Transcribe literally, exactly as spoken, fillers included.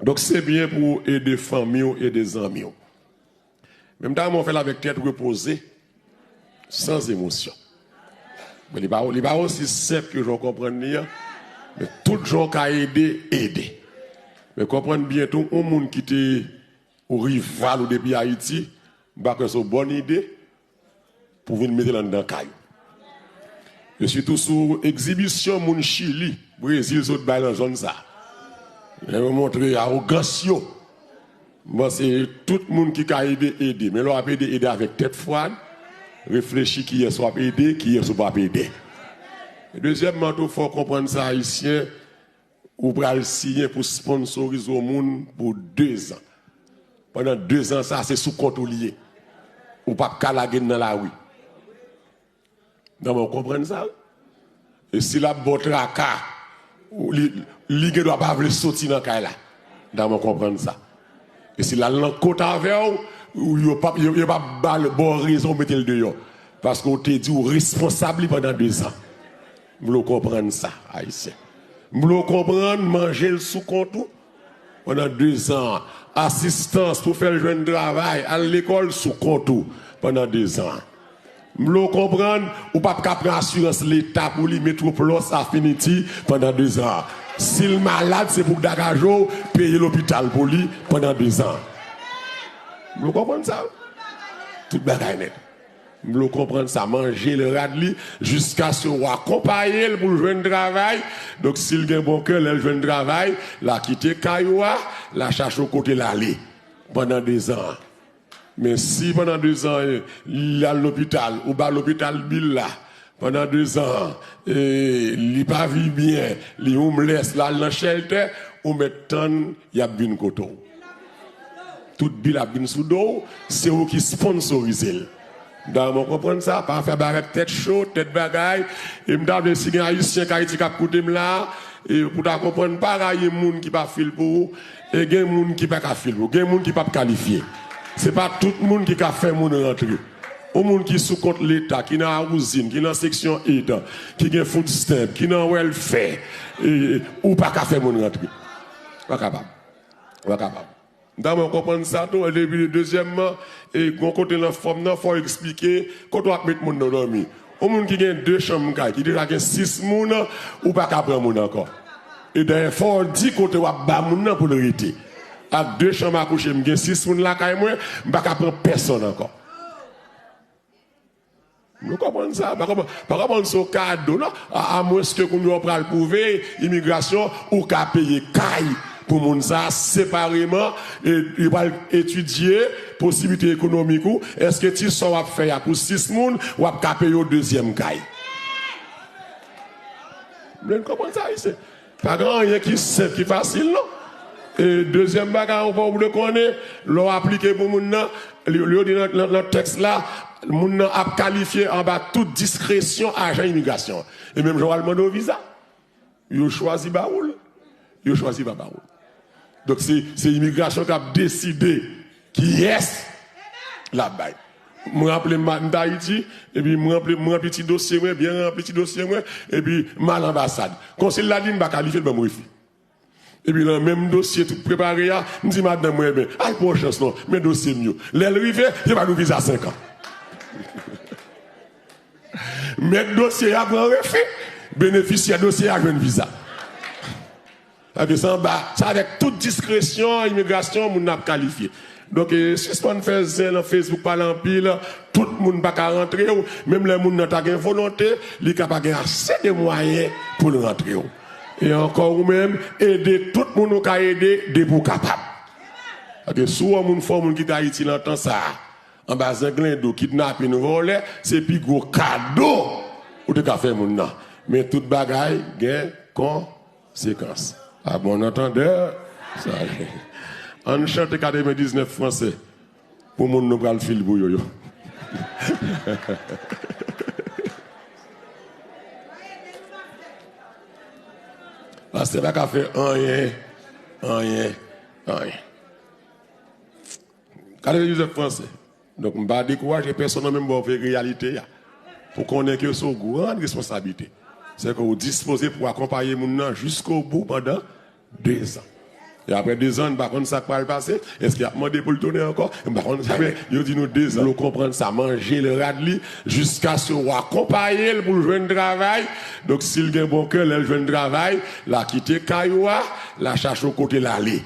Donk, se byen pou w ede fanmi w, ede zanmi w. Men m ta renmen w fè l avèk tèt repoze, san emosyon. Men li pa, li pa osi senp ke jan w konprann li an, men tout jan w ka ede, ede. Men konprann byen tou, yon moun ki te yon rival ou depi Ayiti, m pa kwè se yon bòn ide pou vin mete l anndan kay ou. E sitou sou egzibisyon moun Chili, Brezil sot bay nan zòn sa. Lè yo montre awogans yo, m panse tout moun ki ka ede, ede. Men lè w ap ede, ede avèk tèt fwad, reflechi kiyès w ap ede, kiyès ou p ap ede. Dezyèmman, tou, fò w konprann sa, Ayisyen, ou pral siyen pou sponsorize yon moun pou dezan. Pandan dezan sa, se sou kont ou li ye. Ou p ap ka lage l nan lari. Nan men w konprann sa, wi. E si l ap ba w traka, ou, li, li gen dwa pa vle soti nan kay la. Nan men w konprann sa. E si l al nan kot avè w, ou, yo p ap, yo, yo p ap ba l, ba w rezon mete l deyò. Paske w te di w responsab li pandan dezan. M vle w konprann sa, Ayisyen. M vle w konprann manje l sou kont ou pandan dezan an. Asistans pou fè l jwenn travay, al lekòl sou kont ou pandan dezan an. M vle w konprann, ou p ap ka pran asirans Leta pou li, Metwoplos, Affinity, pandan dezan an. Si l malad, se pou Dakajo peye lopital pou li pandan dezan an. M vle w konprann sa. Tout bagay nèt. M vle w konprann sa, manje l, rad li, jiskaske w akonpaye l pou l jwenn travay. Donk, si l gen bon kè, lè l jwenn travay, l a kite kay ou a, l a chache yon kote l ale pandan dezan an. Men si pandan dezan an, l al lopital, ou ba lopital bil la, pandan dezan an, e, li pa viv byen, li homeless, l al nan shelter, ou mèt tann y ap vin kote w. Tout bil ap vin sou do w, se ou ki sponsorize l. M ta renmen w konprann sa, pa fè bagay tèt cho, tèt bagay. E m ta vle si gen Ayisyen k Ayiti k ap koute m la, e pou ta konprann, pa rayi moun ki pa fil pou ou, e gen moun ki pa ka fil pou ou, gen moun ki p ap kalifye. Se pa tout moun ki ka fè moun rantre. Yon moun ki sou kont Leta, ki nan Housing, ki nan seksyon ed, ki gen food stamp, ki nan welfare, e, ou pa ka fè moun rantre. Pa kapab. Pa kapab. M ta renmen w konprann sa tou. Epi, dezyèmman, e, gon kote nan fòm nan, fò w eksplike kote w ap met moun nan dòmi. Yon moun ki gen de chanm kay, ki deja gen sis moun, ou pa ka pran moun ankò. E dayè, fò w di kote w ap ba moun nan pou l rete. Ak de chanm a kouche, m gen sis moun lakay mwen, m pa ka pran pèsonn ankò. Nou konprann sa, pa konprann, pa konprann se yon kado, non. A, amwenske kounye a w pral pwouve imigrasyon, ou ka peye kay pou moun sa separeman, e, yo pral etidye posiblite ekonomik ou. Èske ti sa w ap fè a pou sis moun, w ap ka peye yon dezyèm kay? M vle n konprann sa, wi, se Pa gen anyen ki senp, ki fasil, non. E dezyèm bagay ankò, ou dwe konnen, lè w aplike pou moun nan, li, li yo di nan, nan, nan tèks la, moun nan ap kalifye anba tout diskresyon ajan imigrasyon an. E menm jan w al mande w viza, yo chwazi ba ou l, yo chwazi pa ba ou l. Donk, se, se imigrasyon k ap deside kiyès l ap bay. Mwen ranpli, m, m t Ayiti, epi mwen ranpli, mwen ranpli ti dosye mwen, byen ranpli ti dosye mwen, epi m al anbasad. Konsil la di m pa kalifye, l ban m refi. Epi nan menm dosye tout prepare a, m di madanm mwen, "Ebyen, al pran yon chans non, men dosye m yo." Lè l rive, yo ba nou viza senk an. Mèt dosye a pran refi, benefisyè dosye a jwenn viza. Sa vle di se anba, se avèk tout diskresyon imigrasyon moun nan ap kalifye. Donk, e, sispann fè zen nan Facebook, pale anpil, tout moun pa ka rantre w, menm lè moun nan ta gen volonte, li ka pa gen ase de mwayen pou l rantre w. E ankò ou menm, ede tout moun ou ka ede depi w kapab. Paske si w wè yon moun fè yon moun kite Ayiti nan tan sa a, anba zenglendo, kidnapin, vòlè, se pi gwo kado ou te ka fè moun nan. Men tout bagay gen konsekans. À bon entendeur, sa. Ann chante katrevendiznèf franse pou moun nou pral fil pou yo yo. Pastè pa ka fè anyen, anyen, anyen. Katrevendiznèf franse. Donk, m pa dekouraje pèsonn nan, men m ba w vre reyalite a. Pou konnen ke se yon gran responsablite. Se ke ou dispoze pou akonpaye moun nan jiskobou pandan dezan. E apre dezan, n pa konn sa k pral pase. Èske y ap mande pou l tounen ankò? M pa konn sa, men yo di nou dezan. L konprann sa, manje l rad li, jiskaske w akonpaye l pou l jwenn travay. Donk, si l gen bon kè, lè l jwenn travay, l a kite kay ou a, l a chache yon kote l ale.